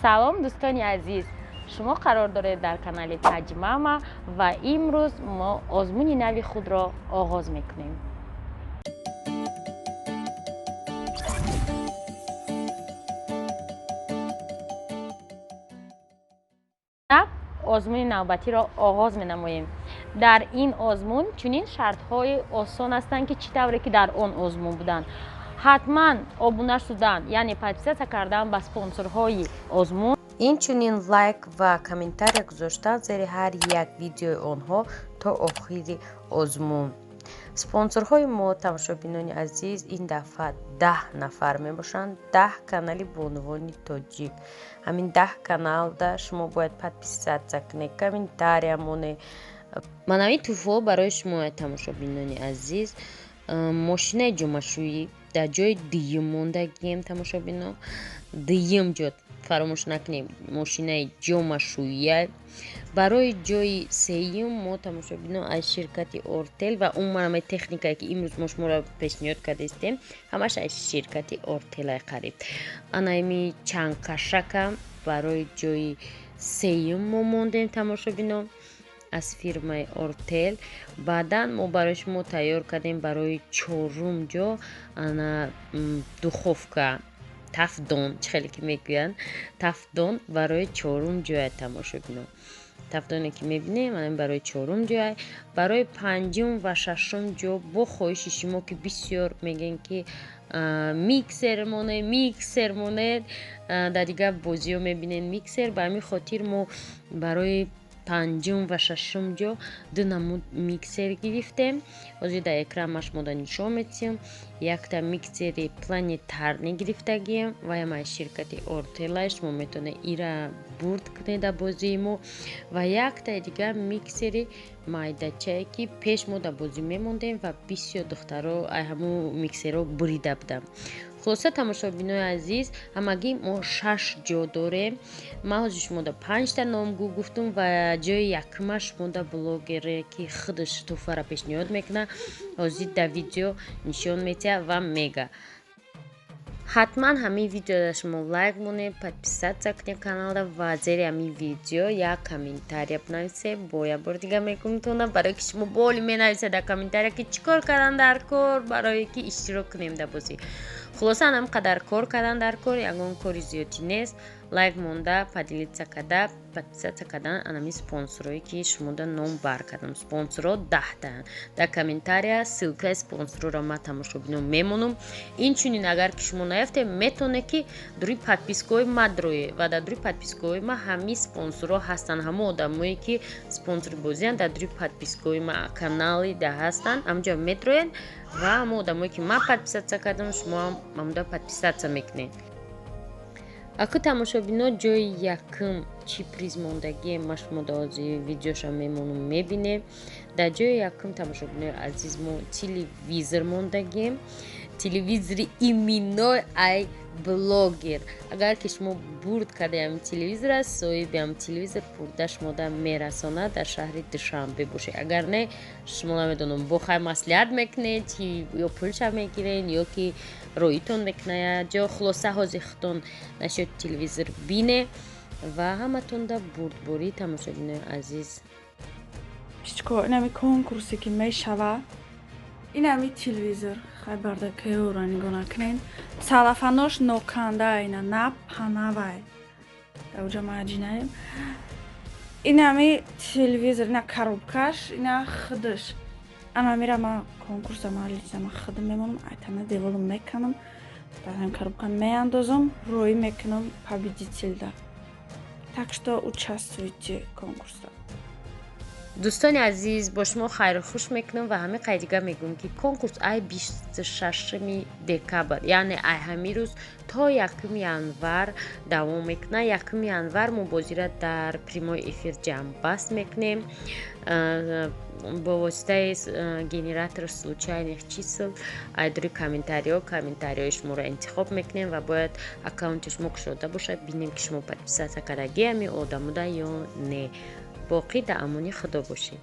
Салом, дӯстони азиз! Шумо қарор доред дар канали Таҷмама ва имрӯз мо озмуни нави худро оғоз мекунем. Озмуни навбатиро оғоз менамоем. Дар ин озмун чунин шартҳои осон ҳастанд, ки чӣ тавре ки дар он озмун буданд. Ҳатман обуна шудан, яъне подписаться кардан ба спонсорҳои озмун, инчунин лайк ва комментария гузоштан зери ҳар як видеои онҳо то охири озмун. Спонсорҳои мо, тамошобинони азиз, ин дафъа 10 нафар мебошанд, 10 канали бонувони тоҷик. Ҳамин 10 каналда шумо бояд подписаться кунед, комментария монед. Манавин туҳфаҳо барои шумо, тамошобинони азиз. Мошинаи ҷомашӯӣ дар ҷои дуюм мондагием, тамошобино. Дуюм ҷо фаромӯш накунем, мошинаи ҷомашӯия. Барои ҷои сеюм мо, тамошобино, аз ширкати Ортел ва умуман ҳамаи техникае, ки имрӯз мо шуморо пешниҳод кардаистем, ҳамаш аз ширкати Ортелай қариб. Анаими чангкашака барои ҷои сеюм мо мондем, тамошобино, аз фирмаи Ортел. Баъдан мо барои шумо тайёр кардем барои чорум ҷо ана духовка, тафдон, чӣ хеле ки мегӯянд, тафдон барои чорум ҷоя, тамошобино. Тафдоне ки мебинем, ана барои чорум ҷоя. Барои панҷум ва шашум ҷо бо хоҳиши шумо, ки бисёр мегӯем, ки миксер монед, миксер монед, дар дигар бозиҳо мебинед миксер, ба ҳамин хотир мо барои панҷум ва шашум ҷо ду намуд миксер гирифтем. Ҳозир дар экран ма шумода нишон медиҳем. Якта миксери планетарный гирифтагием, ваям аз ширкати Ортела. Шумо метавонед ира бурд кунед дар бозии мо. Ва яктаи дигар миксери майдачае, ки пеш мо дар бозӣ мемондем ва бисёр духтаро ай ҳамун миксерҳо бурида буданд. Хулоса, тамошобинои азиз, ҳамагӣ мо шаш ҷо дорем. Ман ҳозир шумода панҷта номгӯ гуфтум ва ҷои якума шумода блогере, ки худаш туҳфаро пешниҳод мекунад, ҳозир дар видео нишон медиҳад ва мега. Ҳатман ҳамин видеода шумо лайк монед, подписаться кунед каналда ва зери ҳамин видео як комментария бинависед. Бо як бори дига мегӯмтона, барое ки шумо боли менависед дар комментария, ки чӣ кор кардан дар кор, барое ки иштирок кунем дар бозӣ. Хулоса, ҳам қадар кор кардан дар кор, ягон кори зиёдӣ нест. Лайк монда, поделиться карда, подписаться кардан анами спонсорое, ки шумода ном бар кардам. Спонсорҳо 10таанд. Дар комментария ссылкаи спонсорро ман, тамошобино, мемонам. Инчунин, агар ки шумо наёфтед, метавонед, ки дури подпискаҳои ма дроед ва дар дури подпискаҳои ма ҳамин спонсорҳо ҳастанд. Ҳамон одамое, ки спонсори бозианд, дар дури подпискаҳои ма канали да ҳастанд. Ҳамҷо медроед ва ҳамон одамое, ки ман подписаться кардам, шумоам ҳамуда подписаться мекунед. Аку, тамошобино, ҷои якум чӣ приз мондагие, ма шумо дар ҳозир видеоша мемонам, мебинем. Дар ҷои якум, тамошобинои азиз, мо телевизор мондагием, телевизори именной ай блогер. Агар ки шумо бурд кардаем телевизора, соҳиби ҳам телевизор бурда шумода мерасонад, дар шаҳри Душанбе бошед. Агар не, шумо намедонам, бо хай маслиҳат мекунед, ё пулша мегиред, ё ки роитон мекунад ҷо. Хулоса, ҳозир худтон нашёти телевизор бине ва ҳаматонда бурдборӣ, тамошобинои азиз. Чикор, инами конкурсе ки мешава, инами телевизор, хай бардакаёро нигоҳ накунед, салафанош ноканда, ина на панавай даоҷа маҷинаем. Инами телевизор, ина коробкаш, ина худаш. Ана мира ма конкурса, ма лично ма худам мемонам, айтана деволам меканам, дар ҳамин коробка меандозам, роӣ мекунам победителда. Так что участвуйте конкурса. Дӯстони азиз, бо шумо хайру хуш мекунам ва ҳамин қайд дига мегӯям, ки конкурс ай 26 декабр, яъне ай ҳамин рӯз то 1 январ давом мекунад. 1 январ мо бозира дар прямой эфир ҷамъбаст мекунем бо воситаи генератор случайных чисел. Ай дури комментариҳо комментариҳои шуморо интихоб мекунем ва бояд аккаунти шумо кушода бошад, бинем, ки шумо подписаться кардагӣ ҳамин одамуда ё не. Боқӣ дар амони Худо бошед.